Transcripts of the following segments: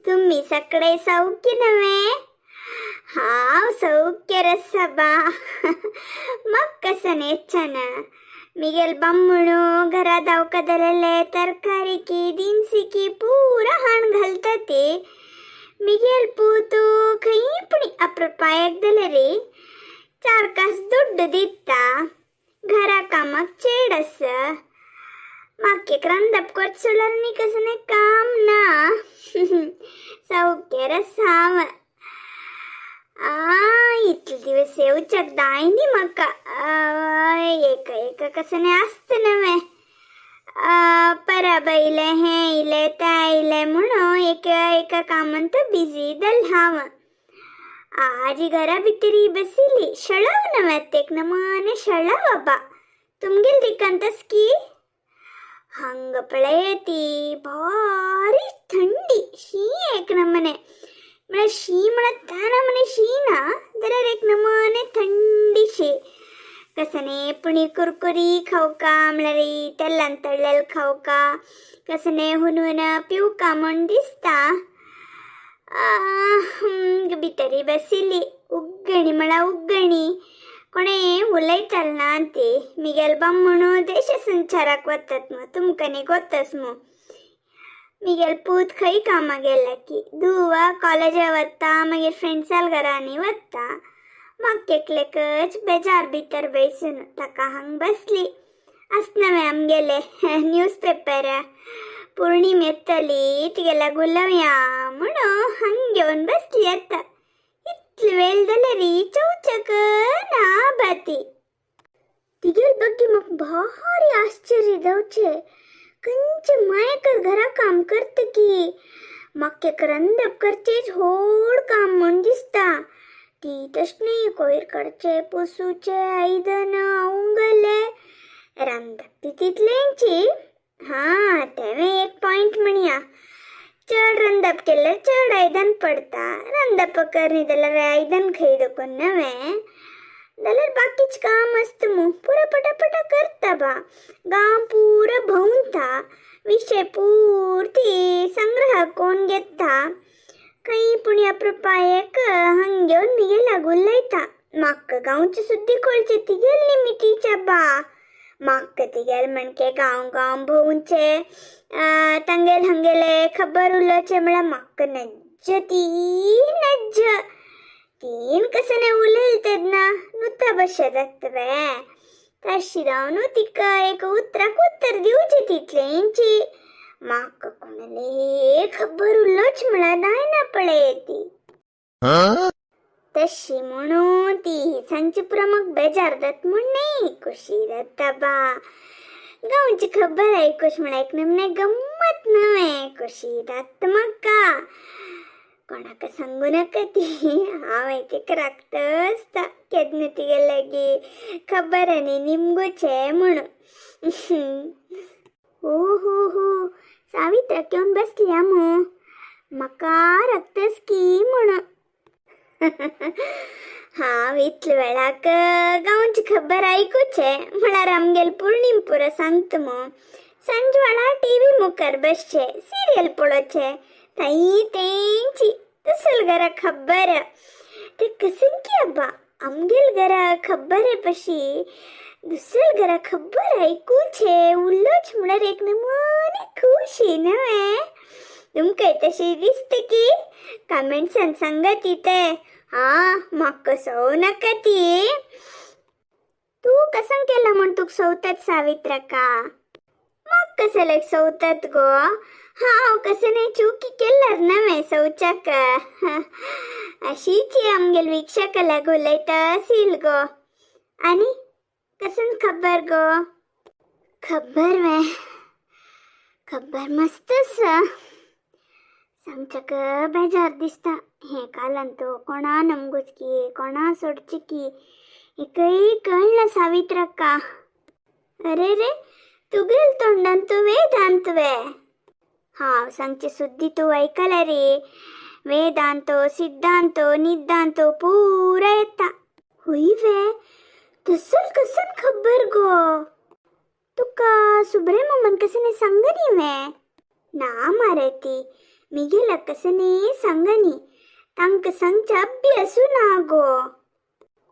तुम्ही सगळे सौख्य नव्हे? हाव सौख्य रसबा. मग कसं नेच्छन मिगेल बम्मुणू घरा दावकदलले तरकारीकी दिनसिकी पूरा हाण घालता ते. मिगेल पूतू खंय पुणी अप्रपायक दले रे. चार कास दुड्ड दिता, घरा कामाक चेड आसा. माक्येक रांदप करचें सोडल्यार न्ही कसलें काम ना. सौख्य आसा हांव. आ, इतले दिवस येवच्याक दाय न्ही म्हाका. एक एक कसलें आसता नवें. परब येयलें, हें येयलें, तें येयलें म्हणून एका एका कामान तर बिजी जालें हांव. आजी घरा भितरी बशिल्ली शेळव नव्यात एक नमने शेळव बाबा. तुमगेल दिकान तसकी हंग पळय ती भारी थंडी शी एक नमने. म्हळ्यार शी म्हणत त्या नमने शी ना जाल्यार एक नमने थंडी शी. कसने पुणी कुरकुरी खावका, म्हळ्यार तेलान तळ्ळेल खावका, कसने हुनून पिवका म्हूण दिसता. भितरी बशिल्ली उग्गणी म्हळ्यार उग्गणी. कोणें उलयताल ना ती. मिगेल बामणू देश संचाराक वतात मग तुमकां न्ही गोतस मग. मिगेल पूत खंय कामाक गेला की धुवा कॉलेजा वता, मागीर फ्रेंड्साल घरांनी वता. म्हाका एकलेकच बेजार भितर बैसून. ताका हांग बसली आसना आमगेले न्यूज पेपर. पौर्णिम येतली, तिगेल्या उलोवया म्हणून हांग घेवन बसली. आतां इतले वेळ जाल्यार चवचक ना बाती. तिगेल बग्गी म्हाका भारी आश्चर्य जावचें. खंयचे मायकर घरा काम करता की म्हाका रांदप करचेंच व्हड काम म्हूण दिसता. ती तशें न्ही, कोयर काडचें, पुसूचें, आयदनां उंगले रांदप ती तितलेंची. हां, तेंवें एक पॉयंट म्हणया. चड रांदप केल्यार चड आयदन पडता. रांदप करनी जाल्यार आयदन खंय दवरून नवें जाल्यार बाकीचें काम आसता मू. पुरो पटापटा करता बा. गांव पुरो भोंवता, विशय पुर्ती संग्रह कोन्न घेता. खंय पूण अप्रुपायेक हांग घेवन मिगे लागून उलयता. म्हाका गांवची सुद्दी कळचें तिगेल निमितीच्या बा. म्हाका तिगेल म्हणके गांव गांव भोंवचें, तांगेल हांगेले खबर उलोवचें म्हळ्यार म्हाका नज्ज ती नज्ज. तीन कसं उलयल तेन्ना नुता बशें जाता वे. तशी जावन तिका एक उतराक उत्तर दिवचें तितलेंची. म्हाका कोणाले खबर उलोवच म्हळ्यार जायना पळय ती. तशी म्हणून ती सांजची पुरो म्हाका बेजार जाता म्हूण न्ही, खोशी जाता बा. गांवची खबर आयकूच म्हळ्यार एक नमने गम्मत नवें, खोशी जाता म्हाका. कोणाक सांगू नाका ती. हांव एक राखता आसता केन्ना तिगे लागीं खबर आनी निमगुचें म्हणून. ओ हो हो, सावित्राक येवन बसल्या मू. म्हाका राखतस की म्हणून. हांव इतले वेळाक गांवची खबर आयकुचें म्हळ्यार आमगेल पौर्णिम पुरो सांगता मू. सांज वेळार टीव्ही मुखार बसचें, सिरियल पळोवचें, थंय तेंची दुसऱ्या घरा खबर. ते कसन की अब्बा आमगेल घरा खबर पशी दुसऱ्या घरा खबर आयकुचें उलोवचें म्हळ्यार एक नमूने खुशी न्हय. तुमकां तशी दिसता की कमेंट्सान सांगा ती ते. हां, म्हाका सवू नाका ती. तूं कसं केला म्हण तुका सवतात सावित्राका? म्हाका कसल्याक सवतात गो? हांव कसं नाही चुकी केल्यार नवें सवच्याक. अशीच आमगेल वीक्षका लागू उलयता असील गो. आनी कसं खबर गो? खबर वे? खबर मस्त आसा. सांगच्याक बेजार दिसता. हें कालान तो कोणा नमगुच की कोणा सोडची की एकय कळना सावित्राका. अरे रे, तुगेल तोंडान तूं वेदांत वे? हांव सांगचे सुद्दी तूं आयकल्या रे? वेदांतो सिद्धांतो निद्दांतो पुरा येता. हुय वे, तसल कसन खबर गो तुका? सुब्रे मामान कसं सांगनी वे? ना मारे ती. मिगेलाक कसने सांगनी तांकां सांगचे अभ्यासू ना गो.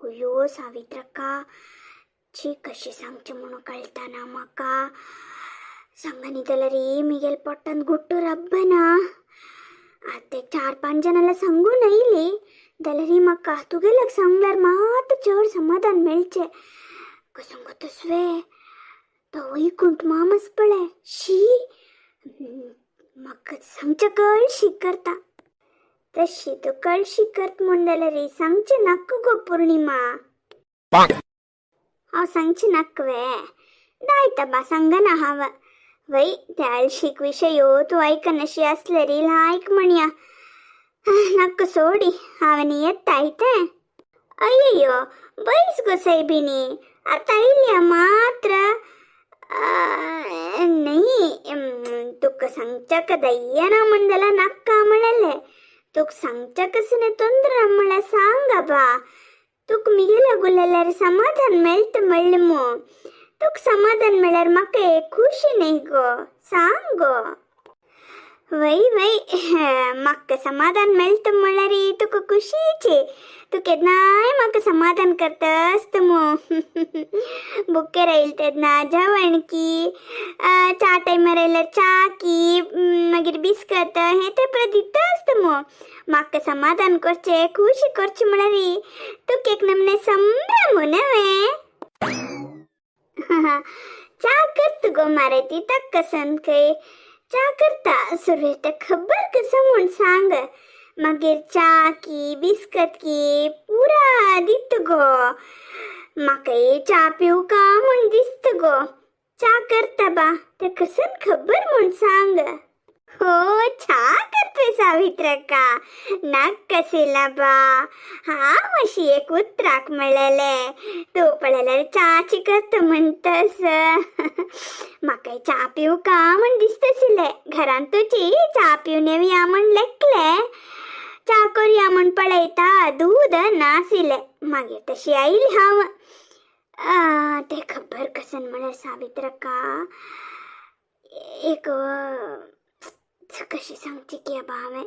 अयो सावित्रक्का, शी कशें सांगचें म्हणून कळटा ना म्हाका. सांगनी जाल्यार मिगेल पोटांत गुट्टो रब्बना. आतां 4-5 जाणांला सांगून आयली जाल्यार म्हाका तुगेल्याक सांगल्यार मात चड समाधान मेळचें. कसो गो तसवे तो वैकुंठ मामस पळय, शी म्हाका सांगचें कळशी करता. तशी तूं कळशी करत म्हूण जाल्यार सांगचें नाका गो पूर्णिमा. हांव सांगचें नाका वे दायता बा, सांगना हांव. वय ते अळशीक विशयो तूं आयकनाशी आसल्यार लायक म्हणया. नाका सोडी, हांवें येता आयतें. अय्यो बैस गो सायबिणी, आतां आयल्या मात्र. न्ही तुका सांगच्याक दय्यना म्हण जाल्यार नाका म्हणलें. तुका सांगच्याक कसलें तोंद्र म्हळ्यार सांग बा. तुका मिगेल्या गुल्यार समाधान मेळटा म्हणलें मू. तुका समाधान मेळ्यार म्हाका एक खुशी न्ही गो, सांग गो. वय वय म्हाका समाधान मेळटा म्हणल्यार तुका खुशीची. तूं केन्नाय म्हाका समाधान करता आसता मू. बुकेर आयले तेन्ना जेवण की, च्या टायमार आयल्यार च्या की, मागीर बिस्कत हें तें परत दिता आसता मू. म्हाका समाधान करचें खुशी करचें म्हणल्यार तुका एक नमने संभ्रम न्हय. च्या करता गो मारे ती ताका खंय च्या करता. सुरवेक खबर कसो म्हूण सांग, मागीर च्या की बिस्कत की पुरा दित गो. म्हाका च्या पिवका म्हूण दिसता गो. च्या करता बा, ते कसन खबर म्हूण सांग. हो च्या करतोय सावित्रक्का, नाका कसिला बा. हांव अशी एक उतराक म्हणलेलें, तूं पळयल्यार च्याची करता म्हणटस. म्हाका च्या पिवका म्हूण दिसताशिल्लें. घरांत तुजी च्या पिवन येवया म्हूण लेखलें. च्या करया म्हूण पळयता दूद नाशिल्लें. मागीर तशी आयली हांव. तें खबर कसन म्हळ्यार सावित्रक्का, एक कशी सांगची की बा हांवें.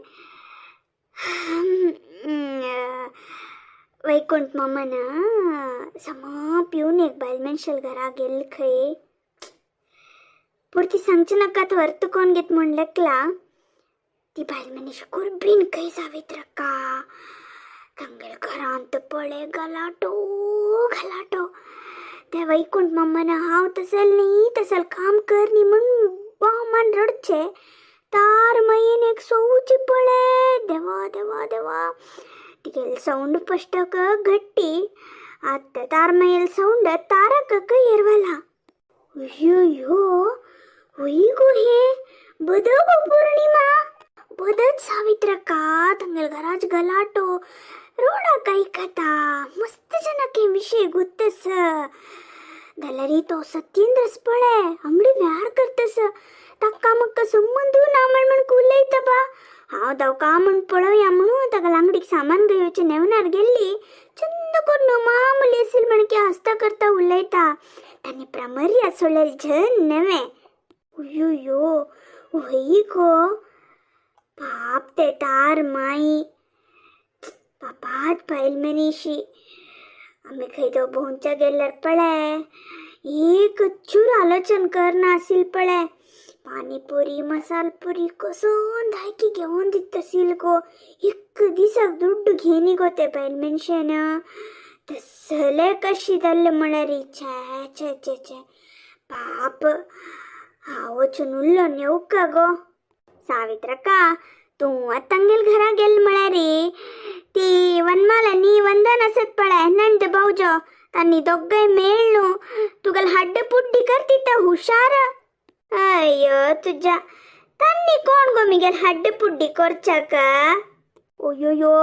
वैकुंठ मामान समा पिवन एक बायल मनशाल घरा गेल्ल खंय. पुरती सांगचें नाका तो अर्थ कोण घेत म्हूण लेखला. ती बायल मनीस कुर्बीन खंय सावित्रक्का. तांगेल्या घरांत पळय गलाटो गलाटो. त्या वैकुंठ मामान हांव तसल न्ही तसल काम कर न्ही म्हूण बोमान रडचें. तार मायेन एक सोवची पळय, देवा देवा देवा. तिगेले सौंड पश्टक घट्टी. आतां तार मायेल सौंड तारक येरवला. अय्यो वय गो हें बद गो पूर्णिमा, बदत सावित्रक्का. तांगेल्या घराच गलाटो रोडाक आयकता. मस्त जनक हे विशय गुत्तस. जाल्यार तो सत्येंद्रस पळय अंगडी व्यार करतस. ताका म्हाका संबंदू ना म्हण म्हण उलयता बा. हांव धांवका म्हण पळोवया म्हणून ताका लांगडीक सामान घेवचें नेवनार गेल्ली. चंद करून मामुली असेल म्हण की हसता करता उलयता. तांणी प्रमर्या सोडलेल झन नवें. अय्यो वय गो पाप ते तार माई पापात बायल मनीशी. आमी खंय तो भोंवच्या गेल्यार पळय एक चूर आलोचन करना आसील पळय. पानीपुरी मसालपुरी कसोन धायकी घेवन दिता गो. एक दिसाक दुड्ड घेनी गो ते बायल मनशेन. तसले कशी जाल्ले म्हळ्यार छे छे छे छे पाप. हांव वचून उरलो नेवका गो. सावित्रक्का तूं आतां तांगेल घरा गेल म्हळ्यार ती वनमाला नी वंदन आसत पळय नंद भावजो, तांणी दोगांय मेळ्ळू तुगेल हड्ड पुड्डी करतीत हुशार. अय्यो तुज्या तांणी कोण गो मिगेल हड्ड पुड्डी करच्याक. ओयोयो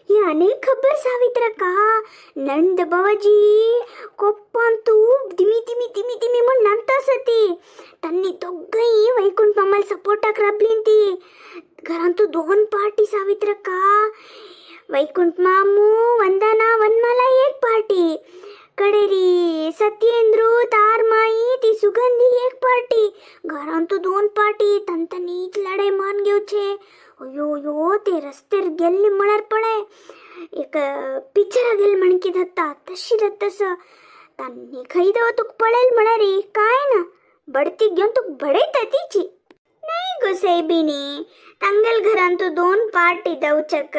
ही आनी खबर सावित्रक्का. नंद बाबाजी कोप्पान तूं दिमी दिमी दिमी दिमी म्हूण नंत आसा ती. तांणी दोगांय वैकुंठ मामाल सपोर्टाक राबलीं ती. घरांत तूं 2 पार्टी सावित्रक्का. वैकुंठ मामू वंदना वनमाला एक पार्टी, कडेरी सत्येंद्रू तारमाई ती सुगंधी एक पार्टी. घरांत तूं 2 पार्टी. तांतांनीच लढाई मान घेवचे. अय्यो ते रस्त्यार गेल्ले म्हळ्यार पळय एक पिक्चरां गेल म्हण की जाता तशी जाता तसं. तांणी खंय दव तुका पळयल म्हळ्यार काय ना बडती घेवन तुका बडयता तिची. नाही गो सायबिणी, तांगेल घरान तूं 2 पार्टी दवचक,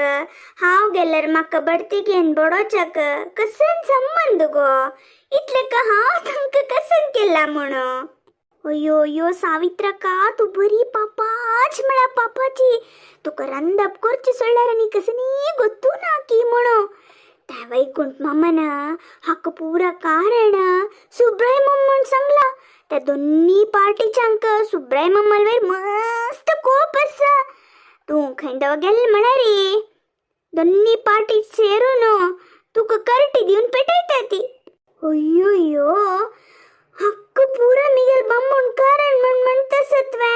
हांव गेल्यार म्हाका बडती घेवन बडोवचक कसन संबंद गो? इतले का हांव तांकां कसन केला म्हणून? अय्यो अय्यो सावित्रका, तूं बरी पापाच म्हळ्यार पापाची. तुका रांदप करचें सोडल्यार आनी कसनी गोत्तू ना की म्हणून. त्या वैकुंठ मामान हाका पुरा कारण सुब्राय माम म्हण सांगला. त्या दोन्ही पार्टीच्यांक सुब्राय मामाल वयर मस्त कोप आसा. तूं खंय दव गेल म्हळ्यार दोन्ही पार्टी सेरून तुका करटी दिवन पेटयता ती. अय्यो अय्यो हक्क पुरा मिगेल बामूण कारण म्हण म्हणता सत्वे.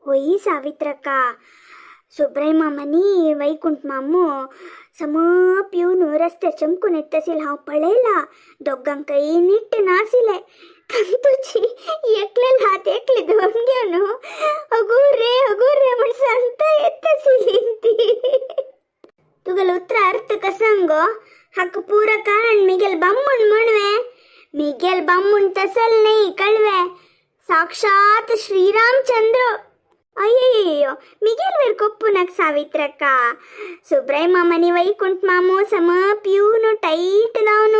होय सावित्रका, सुब्राय मामानी वैकुंठ मामू सम पिवन रस्त्यार चमकून येता आशिल्लें हांव पळयला. दोगांकय नीट नाशिल्लें. तुजी एकलेल हात एकले धरून घेवन अगो रे अगो रे म्हण सांगता येता आशिल्ली ती. तुगेलो उतरा अर्थ कसं गो? हाका पुरा कारण मिगेल बामूण म्हणवे. मिगेल बामूण तसल नाही कळवे, साक्षात श्रीरामचंद्र. अय्यो मिगेल वेर कोप्पुनाक सावित्रका. सुब्राय मामानी वैकुंठ मामू सम पिवन टैट लावन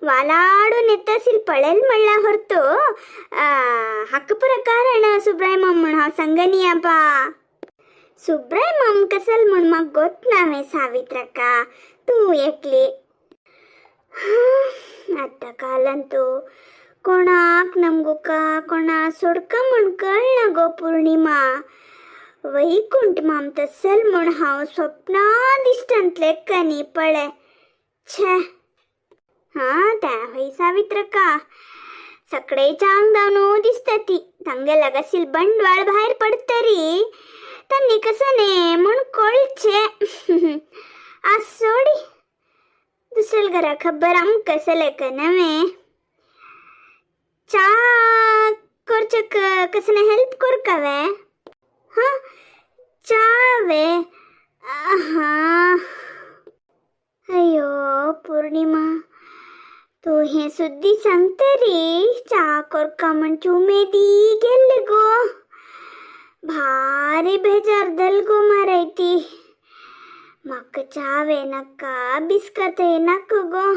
वालाडून येता आशिल्लें पळयल म्हणल्यार ಹೊರತು हक्क पुरा कारण सुब्राय माम म्हण हांव सांगनी आपा. सुब्राय माम कसल म्हण म्हाका गोत ना सावित्रका, तूं एकली. आतां कालांतू कोणाक नमगुका कोणा सोडका म्हण कळना गो पूर्णिमा. वैकुंठ माम तसल म्हण हांव स्वप्ना दिश्टांतलें लेक्कनी पळय. छे हां त्या हय सावित्रका, सगळेच्या आंग दिसता ती. तांगे लागाशील बंडवाळ भायर पडतरी तांणी कसं न्ही म्हण कळचे. आज सोडी दुसऱ्या घरा खबर आमकां कसलें नवें. चा करचेक कसने हेल्प करकावे? हां चावे. हां अय्यो पूर्णिमा, तूं हें सुद्दी सांगतरी च्या करका म्हणचे उमेदी गेल्ले गो. भारी बेजार दल गो मारायती. म्हाका च्यावे नाका बिस्कतय नाका गो.